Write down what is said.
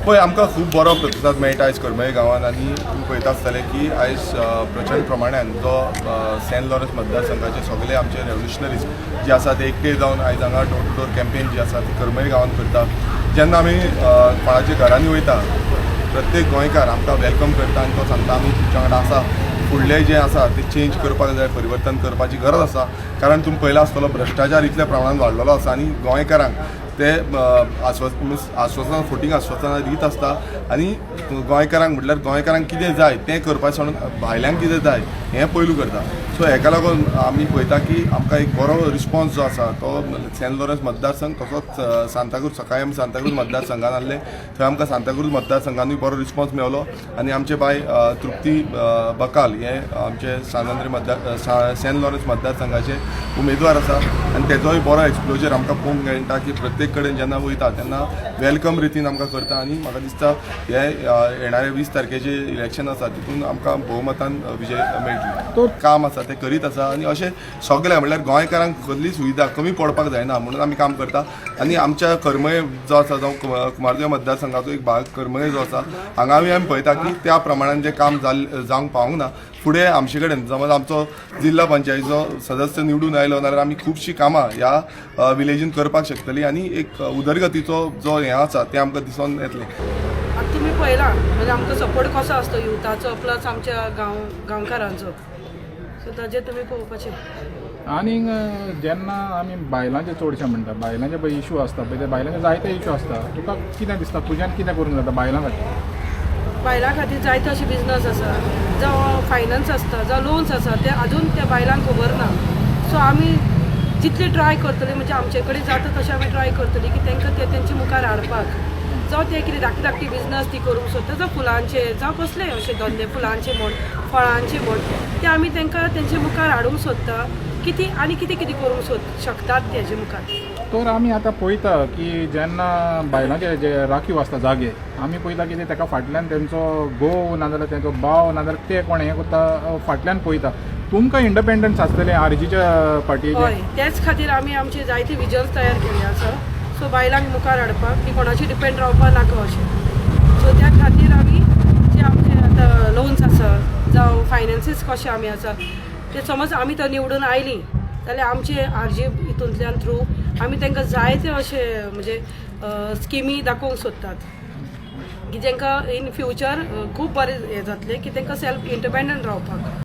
पळय, आमकां खूब बरो प्रतिसाद मेळटा आयज करमळे गांवांत. आनी तुमी पळयता आसतले की आयज प्रचंड प्रमाणान जो सेंट लॉरन्स मतदारसंघाचे सगळे आमचे रेव्होल्युशनरीज जे आसा ते एकटे जावन आयज हांगा डोर टू डोर कॅम्पेन जी आसा ती करमळे गांवांत करता. जेन्ना आमी कोणाच्या घरांनी वयता, प्रत्येक गोंयकार आमकां welcome करता आनी तो सांगता, आमी तुमच्या वांगडा आसा. फुडलें जें आसा तें चेंज करपाक जाय, परिवर्तन करपाची गरज आसा, कारण तुमी पळयला आसतलो, भ्रश्टाचार इतल्या प्रमाणान वाडलेलो आसा आनी गोंयकारांक ते मीन्स आश्वासनां, फोटींग आश्वासनां दीत आसता. आनी गोंयकारांक म्हटल्यार गोंयकारांक कितें जाय तें करपा सोडून भायल्यांक कितें जाय हें पयलू करता. सो हेका लागून आमी पळयता की आमकां एक बरो रिस्पॉन्स जो आसा तो सेंट लॉरन्स मतदारसंघ, तसोच सांताक्रूज, सकाळी आमी सांताक्रूज मतदारसंघान आसले, थंय आमकां सांताक्रूज मतदारसंघानूय बरो रिस्पॉन्स मेवलो. आनी आमचे बाय तृप्ती बकाल हे आमचे सांत आंद्रे मतदार सेंट लॉरन्स मतदारसंघाचे उमेदवार आसा आनी तेजोय बरो एक्सपोजर आमकां पळोवंक मेळटा की प्रत्येक कडेन जेन्ना वयता तेन्ना welcome रितीन आमकां करता. आनी म्हाका दिसता हे येणारे 20 तारखेचे इलेक्शन आसा, तितून आमकां भोवमतान विजय मेळटली. तो काम आसा तें करीत आसा आनी अशें सगळें म्हणल्यार गोंयकारांक कसली सुविधा कमी पडपाक जायना म्हणून आमी काम करता. आनी आमच्या करमळे जो आसा, जावं कुमारजुंवें मतदारसंघाचो एक भाग करमळे जो आसा, हांगाय आमी पळयता की त्या प्रमाणान जें काम जावंक पावूंक ना. फुडें आमचे कडेन समज आमचो जिल्हा पंचायतीचो सदस्य निवडून आयलो जाल्यार आमी खुबशीं कामां ह्या विलेजीन करपाक शकतली आनी एक उदरगतीचो जो हें आसा तें आमकां दिसोन येतलें. आतां तुमी पळयलां, म्हणजे आमकां सपोर्ट कसो आसता युथाचो प्लस आमच्या गांवकारांचो. सो ताजेर तुमी पळोवपाचें. आनीक जेन्ना आमी बायलांचे चडशे म्हणटा, बायलांचे पळय इशू आसता पळय, ते बायलांचे जायते इशू आसता. तुका कितें दिसता, तुज्यान कितें करूंक जाता बायलां खातीर? बायलां खातीर जायते अशे बिजनस आसा, जावं फायनान्स आसता, जावं लोन्स आसा, ते अजून त्या बायलांक खबर ना. सो आमी जितली ट्राय करतली, म्हणजे आमचे कडेन जाता तशें आमी ट्राय करतली की तांकां ते तेंचे मुखार हाडपाक. जावं ते कितें धाकटी धाकटी बिजनस ती करूंक सोदता, जावं फुलांचे, जावं कसलेय अशे धंदे, फुलांचे म्हण, फळांचे म्हण, ते आमी तांकां तेंचे मुखार हाडूंक सोदता की ती आनी कितें कितें करूंक शकतात तेजे मुखार. तर आमी आतां पळयता की जेन्ना बायलांचे जे राखीव आसता जागे, आमी पळयता की ते ताका फाटल्यान तेंचो घोव नाजाल्यार तेंचो भाव नाजाल्यार ते कोण हें करता, फाटल्यान पळयता. तुमकां इंडिपेंडन्स आसतलें आरजीच्या पार्टीचे? हय, तेच खातीर आमी आमचे जायते विजन्स तयार केल्ले आसा. सो बायलांक मुखार हाडपाक की कोणाची डिपेंड रावपा नाका अशें. सो त्या खातीर आमी जे आमचे आतां लोन्स आसा, जावं फायनान्सीस कशे आमी आसा, ते समज आमी तर निवडून आयलीं जाल्यार आमचे आरजी हितूंतल्यान थ्रू आमी तांकां जायते अशे म्हणजे स्किमी दाखोवंक सोदतात की तांकां इन फ्युचर खूब बरें हें जातलें की तांकां सेल्फ इंडिपेंडंट रावपाक.